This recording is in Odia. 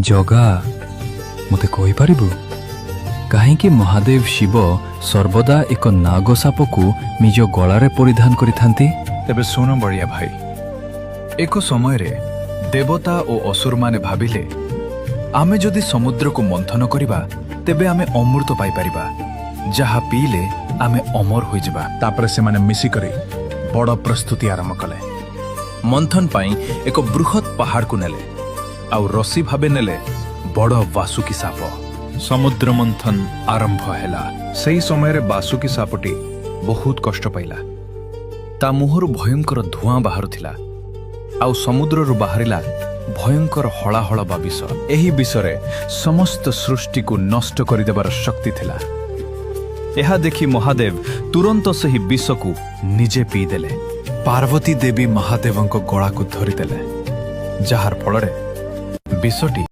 ଜଗା, ମୋତେ କହିପାରିବୁ କାହିଁକି ମହାଦେବ ଶିବ ସର୍ବଦା ଏକ ନାଗ ସାପକୁ ନିଜ ଗଳାରେ ପରିଧାନ କରିଥାନ୍ତି? ତେବେ ଶୁଣ ବଳିଆ ଭାଇ, ଏକ ସମୟରେ ଦେବତା ଓ ଅସୁରମାନେ ଭାବିଲେ, ଆମେ ଯଦି ସମୁଦ୍ରକୁ ମନ୍ଥନ କରିବା ତେବେ ଆମେ ଅମୃତ ପାଇପାରିବା, ଯାହା ପିଇଲେ ଆମେ ଅମର ହୋଇଯିବା। ତାପରେ ସେମାନେ ମିଶିକରି ବଡ଼ ପ୍ରସ୍ତୁତି ଆରମ୍ଭ କଲେ। ମନ୍ଥନ ପାଇଁ ଏକ ବୃହତ୍ ପାହାଡ଼କୁ ନେଲେ ଆଉ ରସି ଭାବେ ନେଲେ ବଡ଼ ବାସୁକି ସାପ। ସମୁଦ୍ର ମନ୍ଥନ ଆରମ୍ଭ ହେଲା। ସେହି ସମୟରେ ବାସୁକି ସାପଟି ବହୁତ କଷ୍ଟ ପାଇଲା। ତା ମୁହଁରୁ ଭୟଙ୍କର ଧୂଆଁ ବାହାରୁଥିଲା ଆଉ ସମୁଦ୍ରରୁ ବାହାରିଲା ଭୟଙ୍କର ହଳାହଳ ବା ବିଷ। ଏହି ବିଷରେ ସମସ୍ତ ସୃଷ୍ଟିକୁ ନଷ୍ଟ କରିଦେବାର ଶକ୍ତି ଥିଲା। ଏହା ଦେଖି ମହାଦେବ ତୁରନ୍ତ ସେହି ବିଷକୁ ନିଜେ ପିଇଦେଲେ। ପାର୍ବତୀ ଦେବୀ ମହାଦେବଙ୍କ ଗଳାକୁ ଧରିଦେଲେ, ଯାହାର ଫଳରେ ବିଷଟି